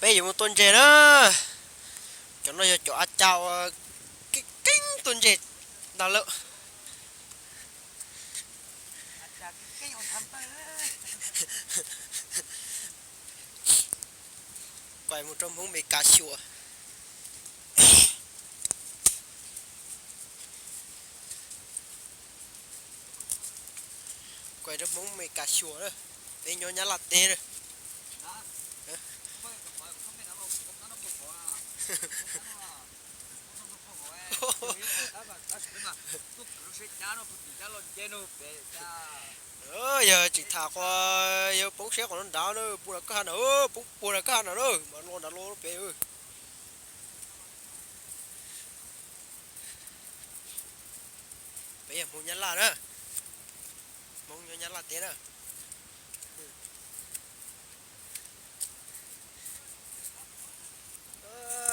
Peb yuav mus tua ntses na. Cov no yog cov a cas uas keej keej tua ntses ntag lawm. Kuaj mus rau Hmoob Mes Kas xyuas. Kuaj rau Hmoob Mes Kas xyuas na. Peb nyob Nyab Laj teb na. Yog tseem tham qhov yog poob siab qhov no nrad na, puag nram kwj ha nrad, poob puag nram kwj ha nrad na, mas lo nrad lo pem. Peb yog Hmoob Nyab Laj na, Hmoob nyob Nyab Laj teb na.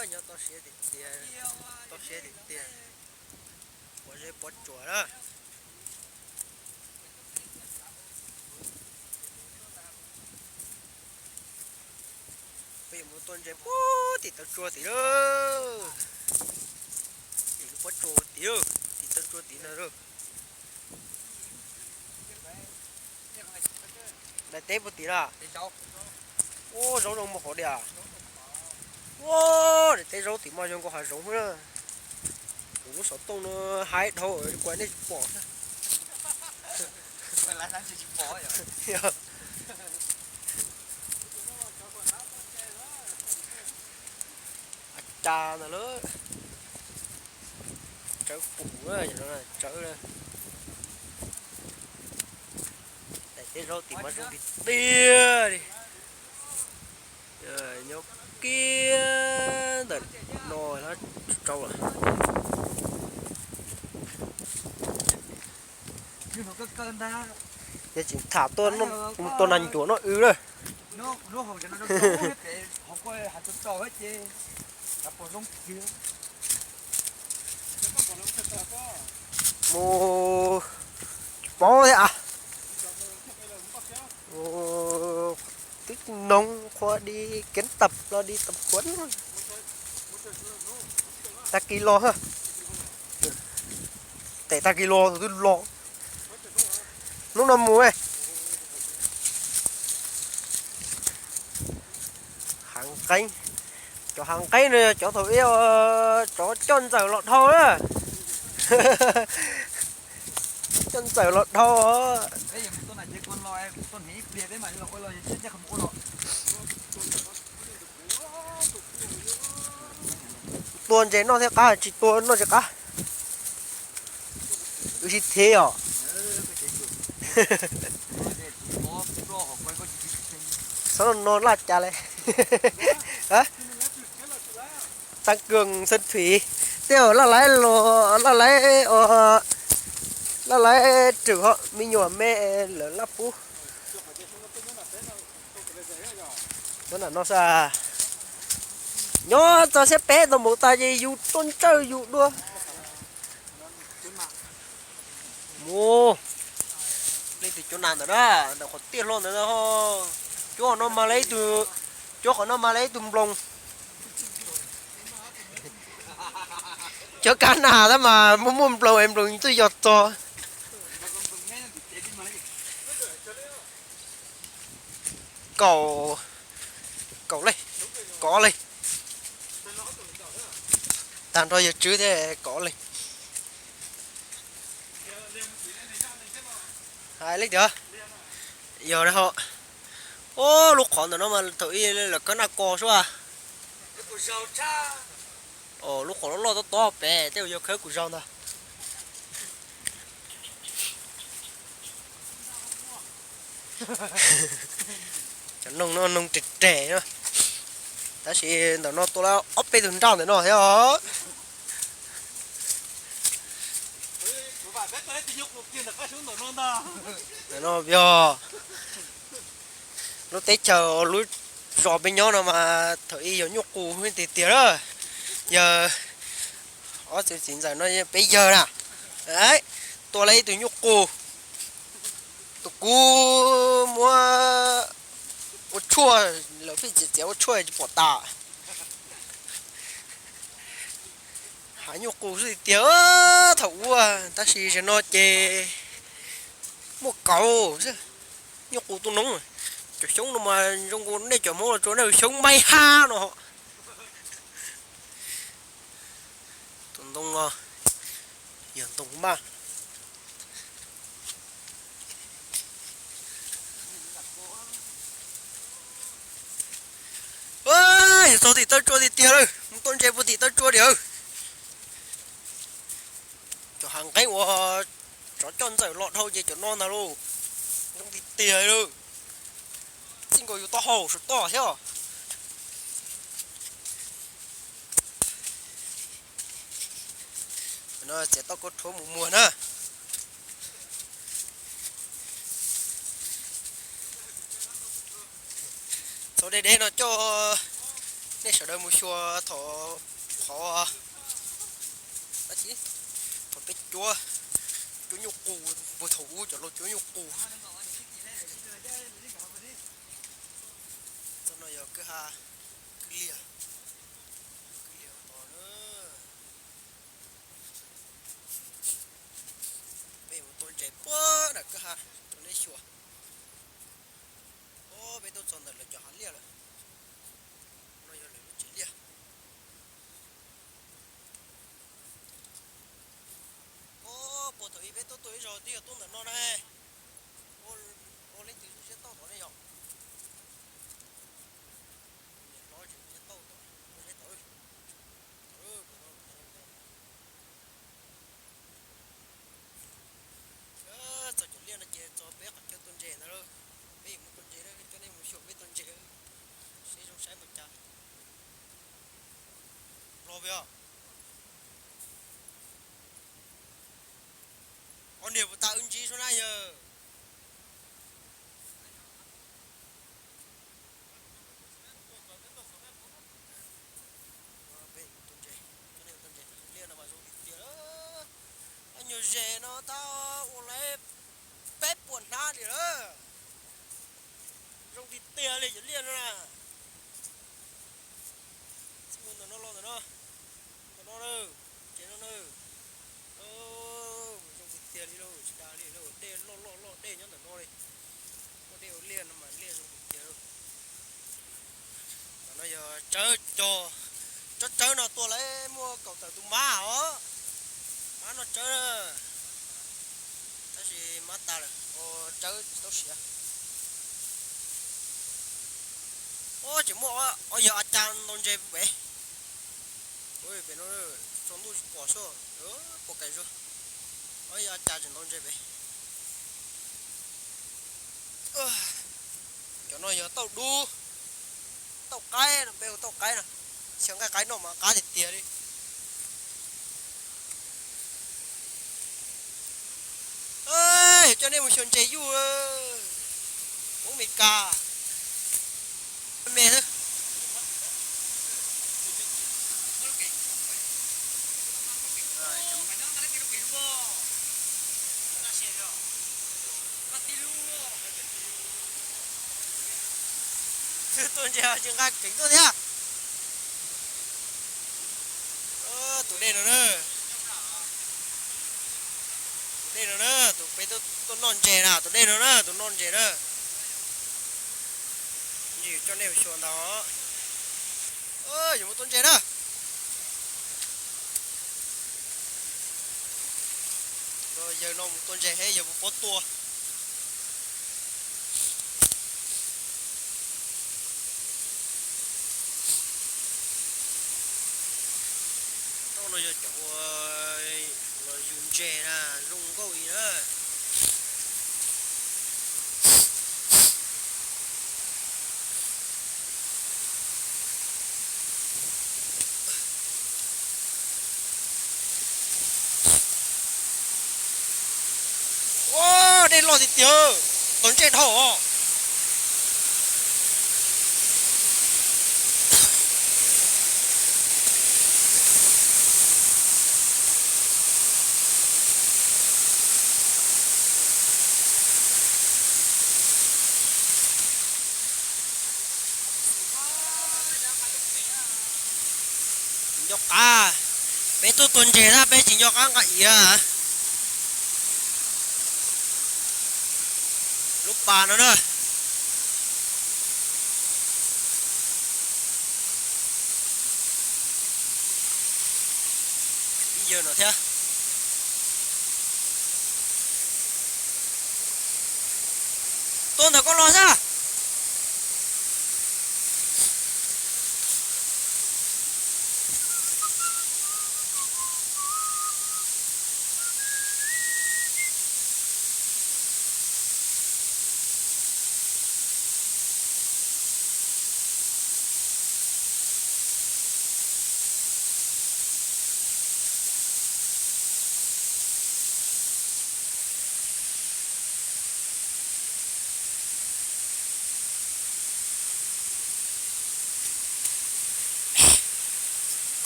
Nyob toj siab tiag tiag, toj siab tiag tiag, pob zeb pob tsuas na. Peb yuav mus tua ntses puag tim taw tsua tim lawm. Tim lub pob tsuas tim lawm, tim taw tsua tim na lawm. Daim teb puag tim na. Ua zaub zoo mus qhov diam. Ua daim teb zaub tim mas zoo nkaus hav zoov xwb na. Kuv lub xov tooj no haib dhau kuv nej tsis pom. A cas ntawd lawm. Tsawb pum, tsawb. Daim teb zaub tim mas zoo tiag tiag li. Nyob kiag ntawm no tsis tau lawm. Yog tseem tham tuaj, tua nas ncuav noj wb lawm. Mus tsis paub thiab a. Twb noog qhua di kev tawm los di tawm kuv tag kis los, tes tag kis los twb los. Hnub no mus. Hav nqeeb, cov hav nqeeb no yog cov thaum ub cov coj ntxawm los dhau na. Coj ntxawm los dhau. Tua ntses noj thiab qab, tsis tua noj tsis qab. Wb sib thiv os. Xob no laj cas le. Tăng cường xuyên thủy, tej zaum laj laib los laj laib, laj laib rwm hom me nyuam me lawv laj pub. Nyob ntawm no xwb. Nyob txog siab peb tau mus tas ces yus tuaj ntsawj yus dua. Mus, leej twg cuab nas ntawm na, ntawm qhov tiaj hlo ntawd na. Cuab qhov no mas lawv ib tug, cuab qhov no mas lawv ib tug nploos. Cuab kab nas tab mas muaj muaj nploos es nploos twb yog txog. Kaum, kaum leej, kaum ob leeg. Tag nrho yawg Tswb thiab kaum ob leeg. Hais leej twg? Yog ho. Lub qhov ntawm no mas thaum ub lawv khawb naj ko sub. Lub qhov loj loj tob tob pem tej zaum yog khawb kuv zaug ntag. Cov noog no noog reg reg no, tab sis ntawm no tua lawm ob peb tug nraj ntawm no thiab os. Ntawm no yog lub teb chaws lub zos peb nyob no mas thaum ub yog nyuj qus tiag tiag na. Yog ob txiv ntxawm no peb yawg na, tua lawm ib tug nyuj qus, tus kub muab ua tshuaj Lawv pheej txiav txiav ua tshuaj tsis pom tas. Hav nyuj qus xwb tiag tiag thaum ub, tab sis zaum no ces muaj kauv xwb. Nyuj qus tuaj noob. Cov xyoob no mas zoo nkaus nej cov Hmoob los tsuas nej xyoob maib hab no. Tus ntoo no yog ntoo maj. Yog txog tim taw tsua tiag tiag lawm, mus tua ntses puag tim taw tsua tiag. Cov hav nqeeb uas tsov coj ntxawm los dhau ces cov no ntag lauj. Zoo tiag tiag li. Txij nkaus yus taub hau saum toj thiab. No txiav tau koj rhuav mus muag na. Txog deb deb no coj nej sawv daws mus xyuas thaum qhov, thaum peb cuab, cuab nyuj qus, puag thaum ub cov laus cuab nyuj qus. Txoj no yog kwj ha, kwj liaj, kwj liaj tos na. Peb mus tua ntses puag nram kwj ha rau nej xyuas. Ob peb tuaj txog ntawm lawv cov hav liaj lawm. No yog lawv lub tsev liaj. Ob puag thaum ub peb tuaj tua ib zaug twb yog tuaj ntawm no na. Ua leej twg zeb tauj tod ne yom? Niam hlob zeb tauj tod, ua zeb tod. Txog cov liaj no ces txog peb qhov chaw tua ntses ntag lauj. Peb yuav mus tua ntses, coj nej mus xyuas peb tua ntses seb zoo saib npaum cas. Los peb os. Ob niag puas tas wb ntsib suab na yawg. Peb tua ntses, coj nej tua ntses, liaj no mas zoo tiag tiag. Ob nyuag zes no tab ua lawv peb puas hnab li lawm. Zoo tiag tiag li cov liaj no na. Txij ntawm no los ntawm no, ntawm no na, tsev no na. Zoo tiag tiag li lauj, tsis dag li lauj, dej loj loj loj dej nyob ntawm no li. Muaj dej ua liaj no mas liaj zoo tiag tiag lauj. Tam no yog tsawb cog, tsawb tsawb no tua lawv muaj kaum tawm tus mab os. Mab noj tsawb na, tab sis mab tas lawm, tsawb tsis tau siav. Ua tseem muaj ob yawg a cas ntaus ntses pem. Pem no tsaus ntuj tsis pom xwb, pom kev xwb. Ob yawg a cas tseem ntaus ntses pem. Cov no yog tauj dub, tauj qaib no, peb hu tauj qaib no. Xyaw nqaij qaib noj mas qab tiag tiag li. Coj nej mus xyuas ntses yuj, Hmoob Mes Kas me xwb. Tua ntses tsis nqa keev tuaj thiab. Tus dej no na, tus dej no na, tus peb tuaj noj ntses na, tus dej no na, tus noj ntses na. Coj nej mus xyuas ntag. Yuav mus tua ntses na. Yawg no mus tua ntses, yawg puas paub tua. Rau no yog cov uas los yug ntses na, zoo nkauj li na. Ua, dej loj tiag tiag, tau ntsej dhau os. Nco qab, peb tuaj tua ntses tab peb tsis nco qab nqa iav. Lub pas no na. Ib yawg no thiab. Tuaj ntawm koj los xwb.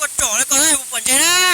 Koj tsom li koj thiaj pom ntses na.